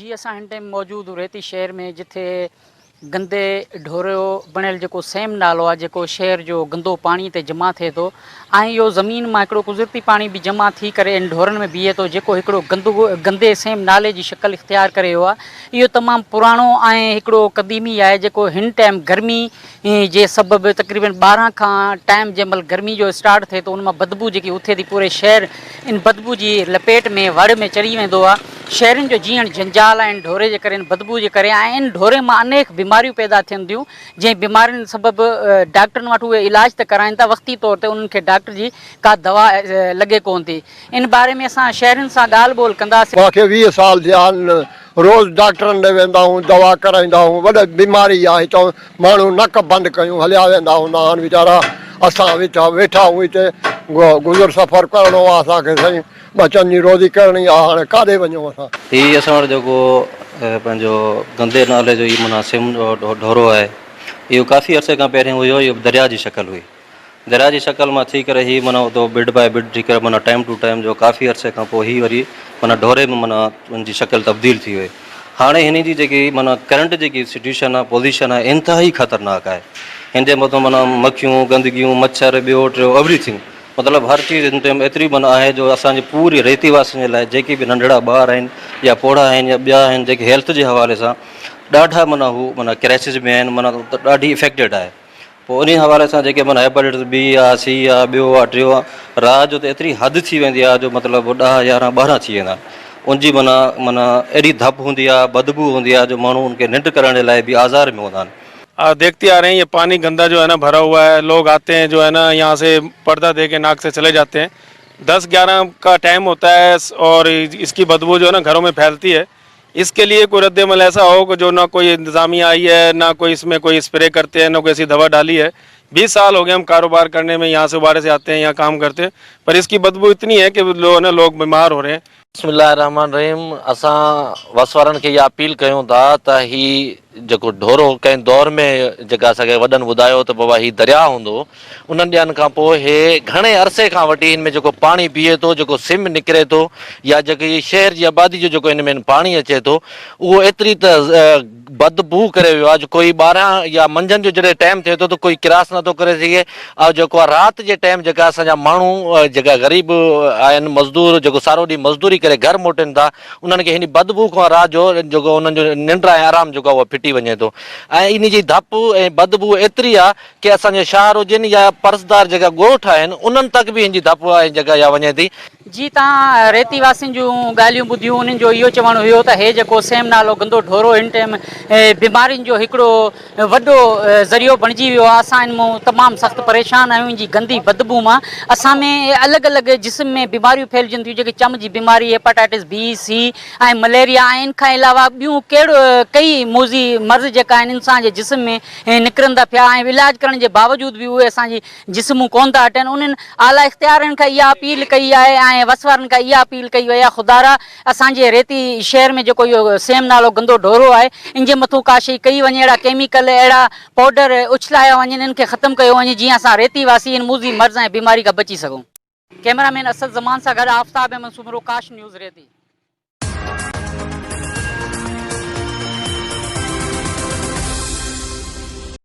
جي اسان هن ٽائيم موجود ريتي شهر ۾ جٿي گندي ڍورو بڻيل جيڪو سيم نالو آهي جيڪو شهر جو گندو پاڻي تي جمع ٿئي ٿو ۽ اهو زمين مان هڪڙو قدرتي پاڻي به جمع ٿي ڪري ان ڍورن ۾ بيهي ٿو جيڪو هڪڙو گندو گندي سيم نالي جي شڪل اختيار ڪري ويو آهي اهو تمام پراڻو ۽ هڪڙو قديمي آهي جيڪو هن ٽائيم گرمي جي سبب تقريبن 12 کان ٽائيم جنهن مهل گرمي جو اسٽارٽ ٿئي ٿو ان مان بدبو جيڪي اٿي ٿي پوري شهر ان بدبو جي لپيٽ ۾ وڙ ۾ چڙهي ويندو آهي شهرين جو جيئڻ جنجال آهي ان ڍوري جي ڪري ان بدبو جي ڪري ۽ ان ڍوري مان انيڪ بيماريون پيدا ٿين ٿيون جنهن بيمارين سبب ڊاڪٽرن وٽ اهي علاج ته ڪرائين ٿا وقتي طور تي انهن کي ڊاڪٽر جي ڪا دوا لڳي ڪونه ٿي ان باري ۾ اسان شهرين سان ڳالهه ٻولهه ڪنداسين. مان کي 20 سال ٿيا آهن روز ڊاڪٽرن ڏي ويندا آهيون دوا ڪرائيندا آهيون وڏي بيماري آهي هتان ماڻهو نڪ بند ڪيون هليا ويندا هوندا آهن ويچارا اسان ويٺا ويٺا آهيون هتي گذر سفر ڪرڻو آهي اسان کي سائين ٻچن جي روزي ڪرڻي آهي هاڻي ڪاڏي وڃون اسان. هي اسان وٽ جيڪو پنهنجو گندي نالي جو هي معنيٰ سم جو ڍورو آهي اهو ڪافي عرصي کان پهرين هيو اهو درياء جي شڪل هئي درياء جي شڪل مان ٿي ڪري هي معنيٰ اتو بڊ باء بڊ ٿي ڪري معنيٰ ٽائيم ٽو ٽائيم جو ڪافي عرصي کان پوء هي وري معنيٰ ڍوري ۾ معنيٰ ان جي شڪل تبديل ٿي وئي هاڻي هن جي جيڪي معنيٰ ڪرنٽ جيڪي سچويشن آهي پوزيشن آهي انتهائي خطرناڪ آهي هن جي مٿان معنيٰ مکيون گندگيون مڇر ٻيو ٽيو ايوري ٿنگ مطلب هر چيز هن ٽائيم ايتري معنيٰ آهي جو اسان جي پوري ريتي واسين جي لاء جيڪي به ننڍڙا ٻار آهن يا پوڙها آهن يا ٻيا آهن جيڪي هيلٿ جي حوالي سان ڏاڍا معنيٰ هو معنيٰ ڪرائسز ۾ آهن معنيٰ ڏاڍي افيڪٽيڊ آهي پوء انهي حوالي سان جيڪي معنيٰ هيپاٽائٽس بي آ سي آ ٻيو آ ٽيو آ رات جو ته ايتري حد ٿي ويندي آ جو مطلب 10 11 12 ٿي ويندا آهن ان جي معنيٰ معنيٰ ايڏي ڌپ هوندي آ بدبو هوندي آ جو ماڻهو ان کي ننڊ ڪرڻ جي لاء به آزار ۾ هوندا آهن. देखते आ रहे हैं ये पानी गंदा जो है ना भरा हुआ है लोग आते हैं जो है ना यहाँ से पर्दा दे के नाक से चले जाते हैं 10 11 का टाइम होता है और इसकी बदबू जो है ना घरों में फैलती है इसके लिए कोई रद्दमल ऐसा हो कि जो ना कोई इंतज़ामिया आई है ना कोई इसमें कोई स्प्रे करते हैं ना कोई ऐसी दवा डाली है 20 साल हो गए हम कारोबार करने में यहाँ से उबारे से आते हैं यहाँ काम करते हैं पर इसकी बदबू इतनी है कि लो ना लोग बीमार हो रहे हैं। بسم الله الرحمٰن الرحيم اسان وس وارن کي اها اپيل ڪيون ٿا ته هي جيڪو ڍورو ڪنهن دور ۾ جيڪا اسان کي وڏن ٻڌايو ته بابا هي درياء هوندو هو انهن ڏينهن کان پوء هي گهڻي عرصي کان وٺي هن ۾ جيڪو پاڻي بيهي ٿو جيڪو سم نڪري ٿو يا جيڪي شهر جي آبادي جو جيڪو هن ۾ پاڻي اچي ٿو اهو ايتري ته بد بوء ڪري ويو آهي جو ڪوئي ٻارهن يا منجهند جو جڏهن ٽائيم ٿئي ٿو ته ڪوئي ڪراس نٿو ڪري سگهي ۽ جيڪو آهي رات جي ٽائيم جيڪا اسان جا ماڻهو جيڪا غريب آهن مزدور جيڪو سارو ڏينهن مزدوري ڪري گهر موٽن ٿا انهن کي هن بدبوء کان رات جو جيڪو انهن جو ننڊ ۽ آرام جيڪو آهي اهو ڦٽي وڃي ٿو ۽ ان جي ڌپ ۽ بدبوء ايتري آهي ڪي اسان جي شهر هجن يا پرسدار جيڪا ڳوٺ آهن انهن تڪ به هن جي ڌپ ۽ جيڪا اها وڃي ٿي. جي تان ريتي واسين جون ڳالهيون ٻڌيون انهن جو اهو چوڻ هيو ته هي جيڪو سيم نالو گندو ڍورو هن ٽيم بيمارين جو هڪڙو وڏو ذريعو بڻجي ويو آهي اسان ان مون تمام سخت پريشان آهيون ان جي گندي بدبو مان اسان ۾ الڳ الڳ جسم ۾ بيماريون ڦهلجن ٿيون جيڪي چم جي بيماري هيپاٽائٽس بي سي ۽ مليريا ۽ ان کان علاوه ٻيون ڪهڙو ڪئي موذي مرض جيڪا آهن انسان جي جسم ۾ نڪرن ٿا پيا ۽ علاج ڪرڻ جي باوجود به اهي اسان جي جسمون ڪونه ٿا هٽن انهن اعليٰ اختيارين کان اها اپيل ڪئي آهي ۽ وس وارن کان اها اپيل ڪئي وئي آهي خدارا اسان جي ريتي شهر ۾ جيڪو اهو سيم نالو گندو ڍورو آهي ان جي مٿون ڪا شئي ڪئي وڃي اهڙا ڪيميڪل اهڙا پوڊر اڇلايا وڃن ان کي ختم ڪيو وڃي جيئن اسان ريتي واسي ان موذي مرض ۽ بيماري کان بچي سگهون. ڪئميرا مين اسد زمان سان گڏ آفتاب احمد سومرو ڪاش نيوز ريتي.